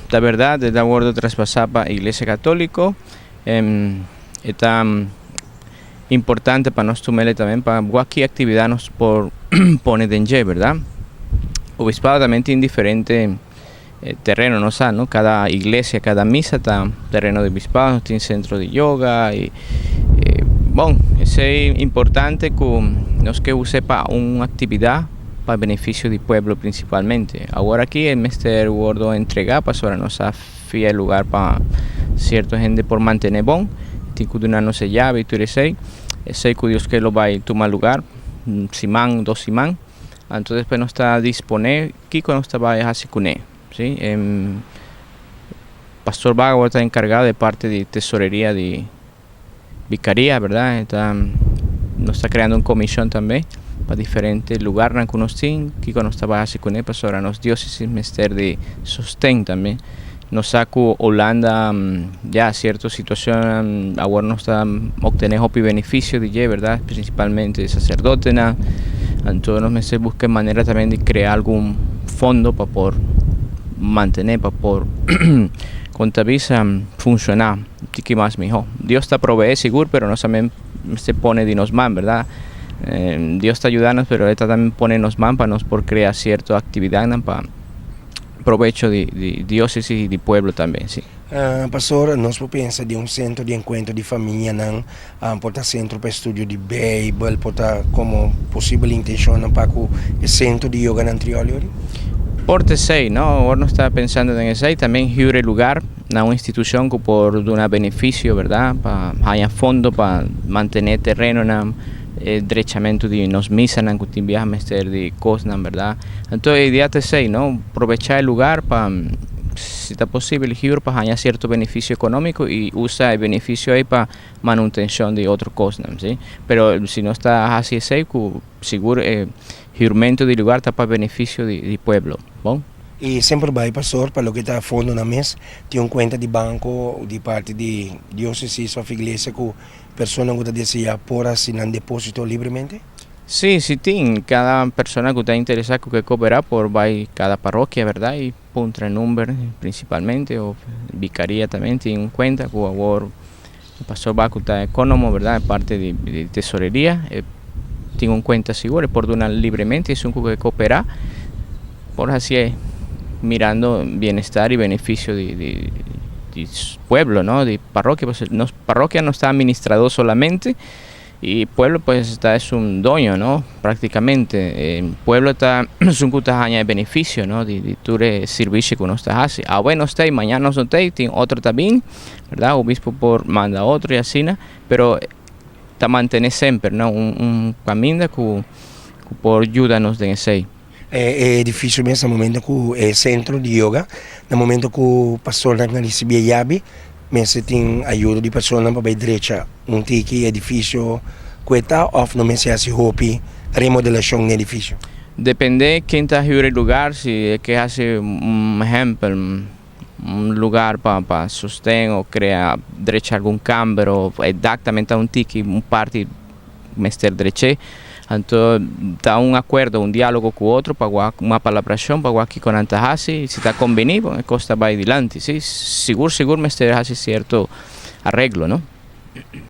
Ta bèrdat, el a wòrdu traspasá pa Iglesia Katóliko. E ta importante pa nos tum'é tambe pa wak ki aktividat nos por pone den dje, bèrdat? Obispado tambe tin diferente tereno, nos sa, no? Kada iglesia, kada misa ta tereno di obispado, nos tin sentro di yoga i bon, esei importante ku nos ke us'é pa un aktividat pa benefisio di pueblo prinsipalmente. Awor aki e mester wòrdu entregá pasobra nos a fia e lugar pa sierto hende por mantené bon, tin ku duna nos e yabe i tur esei. Esei ku Dios ke lo bai tuma lugar un siman, 2 siman. Anto despues nos ta disponé kiko nos ta bai hasi kuné, si. Pastor Bago ta enkargá di parti di tesoreria di vikaria, bèrdat? Ta nos ta kreando un komishon tambe pa diferente lugarnan ku nos tin, kiko nos ta bai hasi kuné, pasobra nos diósesis mester di sosten tambe. Nos sa ku Hulanda ya sierto situashon awor nos ta optené hopi benefisio di dje, bèrdat? Prinsipalmente saserdotenan. Anto nos mester buska manera tambe di krea algun fondo pa por mantené, pa por kontabisa funshoná un tiki mas mihó. Dios ta proveé sigur, pero nos tambe mester pone di nos man, bèrdat? Dios ta yuda nos, pero e ta tambe pone nos man pa nos por krea sierto aktividatnan pa probecho di diósesis i di pueblo tambe, si. Pastor, nos por pensa di un sentro di enkuentro di famianan, por ta sentro pa estudio di Beibel, por ta komo posibel intenshonnan pa ku e sentro di yoga na Antriol? Por ta esei, no? Awor nos ta pensando den esei, tambe hür e lugar na un institushon ku por duna benefisio, bèrdat? Pa haña fondo pa mantené terenonan, e drechamentu di nos misanan ku tin biaha mester di kosnan, bèrdat? Anto e idea ta esei, no? Probechá e lugar pa, si ta posibel, hür pa haña sierto benefisio ekonómiko i usa e benefisio ei pa manutenshon di otro kosnan, si. Pero si nos ta hasi esei, ku sigur e hürmentu di lugar ta pa benefisio di pueblo, bon? I semper bai, pastor, pa loke ta fondonan mes, tin un kuenta di banko di parti di diósesis òf iglesia ku persona ku ta deseá por hasi nan depósito libremente? Si, tin. Kada persona ku ta interesá ku ke kooperá por bai kada parokia, bèrdat? I puntra number prinsipalmente òf vikaria tambe tin un kuenta ku awor pastor Baku ta ekónomo, bèrdat? Parti di tesoreria, e tin un kuenta sigur, e por duna libremente esun ku ke kooperá por hasié mirando bienestar i benefisio di pueblo, no? Di parokia, pasobra nos parokia no ta administradó solamente i pueblo pues ta esun doño, no? Práktikamente pueblo ta esun ku ta haña e benefisio, no? Di tur e servisio ku nos ta hasi. Awe nos ta ei, mañana nos no ta ei, tin otro ta bin, bèrdat? Obispo por manda otro i asina, pero ta mantené semper, no? Un kaminda ku por yuda nos den esei. E edifisio mes na momento ku e sentro di yoga, na momento ku pastornan a risibí e yabi, mester tin ayudo di personanan pa bai drecha un tiki edifisio ku e ta òf no mester hasi hopi remodelashon na edifisio? Dependé ken ta hür e lugar, si e ke hasi un ehèmpel, un lugar pa sosten o krea drecha algun kamber o e dak tambe ta un tiki un parti mester drech'é. Anto ta un akuerdo, un diálogo ku otro pa wak un apalabrashon pa wak kiko nan ta hasi, si ta kombiní, bon, e kos ta bai dilanti, si. Sigur sigur mester hasi sierto areglo, no?